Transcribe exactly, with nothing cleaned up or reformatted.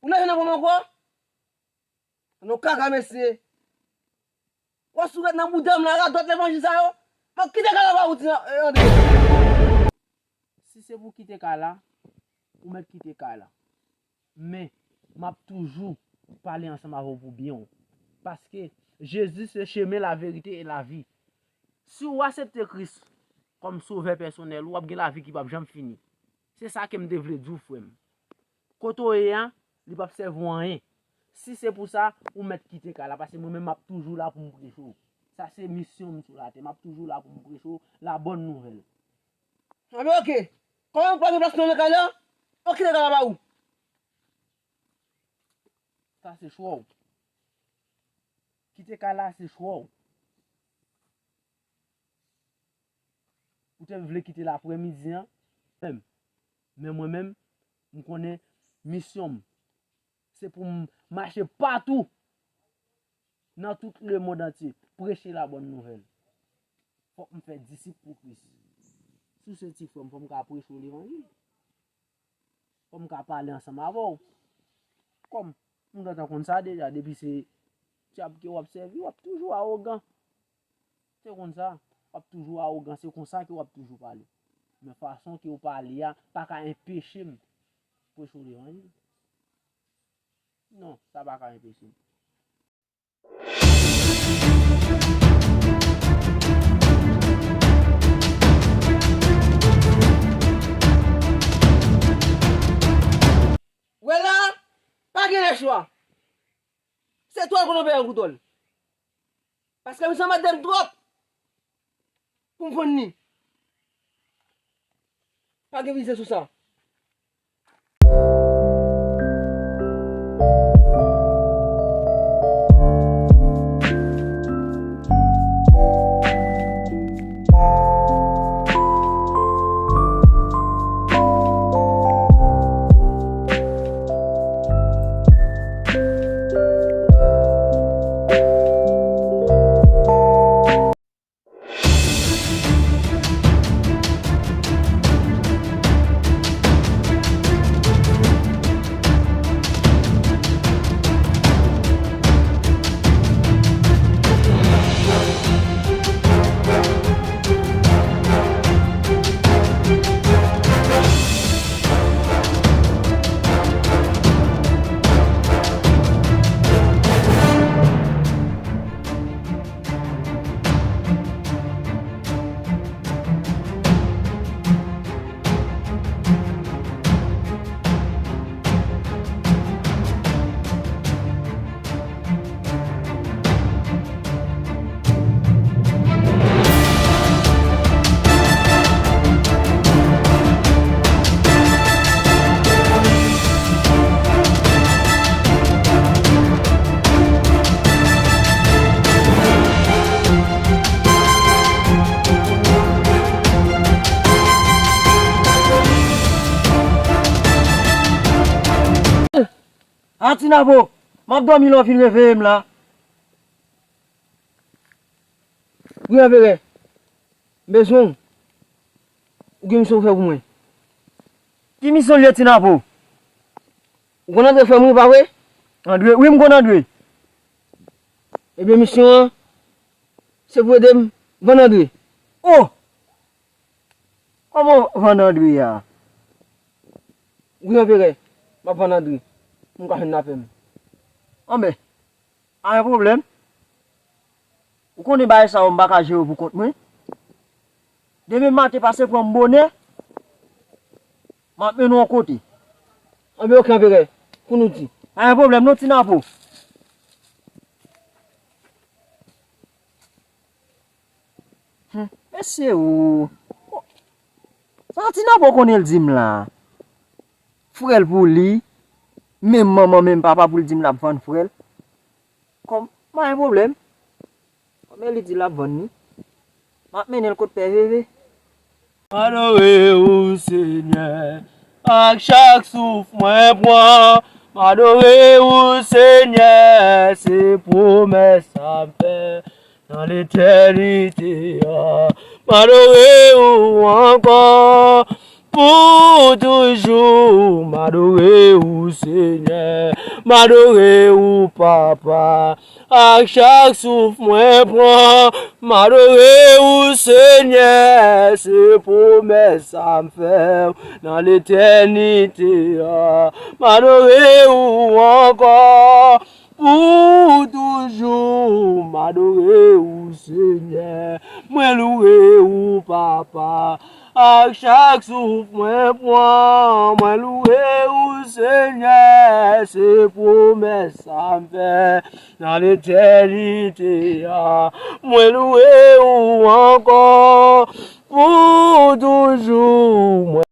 Ou leve nan pran m ankò? Non, kaka mesye. W ap sou ret nan bouda m la, radòt levanjil sa yo. M ap kite kaka pa ou, ti André. Si se pou kite kay la, ou mèt kite kay la. Men, m ap toujou pale ansanm avè w pou byen w. Paske Jezi se chemen, laverite e lavi. Si w aksepte Kris kòm sovè pèsonèl ou, w ap gen lavi ki p ap janm fini. Se sa ke m te vle di w, frè m. Kote w ye a, li p ap sèvi w anyen. Si se pou sa, ou mèt kite kay la, paske mwen menm m ap toujou la pou m preche w. Sa se misyon m sou latè, m ap toujou la pou m preche w la bòn nouvèl. Anben, oke. Kòman w pa gen plas nan kay la? Oke, kite kay la ba ou. Sa se chwa w. Kite kay la se chwa w. Ou te vle kite l aprèmidi an menm. Men mwen menm, m konnen misyon m. Se pou m mache patou nan tout lemonn antye, preche la bòn nouvèl. Fòk m fè disip pou Kris. Si w se ti frè m, fò m ka preche w levanjil. Fò m ka pale ansanm avè w. Kòm m gentan konn sa deja, depi se dyab ke w ap sèvi, w ap toujou awogan. Se konn sa, w ap toujou awogan, se konsa ke w ap toujou pale. Men fason ke w pale a pa ka enpeche m preche w levanjil. Non, sa pa ka enpeche m. Wè la, pa gen lè chwa. Se twòl kote w peye koutòl. Paske misye anmède m twòp pou m vann li. Pa gen pizè sou sa. A Ti Napo, m ap dòmi la w vin reveye m la. Wi, anperè. M bezwen w. Ou gen misyon pou fè pou mwen. Ki misyon l ye, Ti Napo? Ou konn Andre frè m wi, pa vre? Andre? Wi, m konn Andre. Ebyen, misyon an, se pou ede m vann Andre. Oh! Kòman vann Andre a? Wi, anperè. M ap vann Andre. Pou m ka jwenn lapè m. Anben. Pa gen pwoblèm. Ou konnen bagay sa yo m pa ka jere pou kont mwen. Demen maten pase pran m bonè. M ap mennen w yon kote. Anben, oke, anperè. Pou nou di. Pa gen pwoblèm non, Ti Napo. Hum, mesye ou. Sa Ti Napo konnen l di m la. Frè l pou li. Menm manman, menm papa pou l di m l ap vann frè l. Kòm, pa gen pwoblèm. Kòm li di l ap vann li. M ap mennen l kot Pè Veve. M adore ou, Senyè, ak chak souf mwen pran. M adore ou, Senyè, se pwomès sa m fè nan letènite a. M adore ou ankò, Pou toujou, m adore ou, Senyè. M adore ou, Papa. Ak chak souf mwen pran, m adore ou, Senyè. Se pwomès sa m fè w nan letènite a. M adore ou ankò. Pou toujou, m adore ou, Senyè. Mwen louwe ou, Papa. Ak chak souf mwen pran, mwen louwe ou, Senyè. Se pwomès sa m fè nan letènite a. Mwen louwe ou ankò. Pou toujou, mwen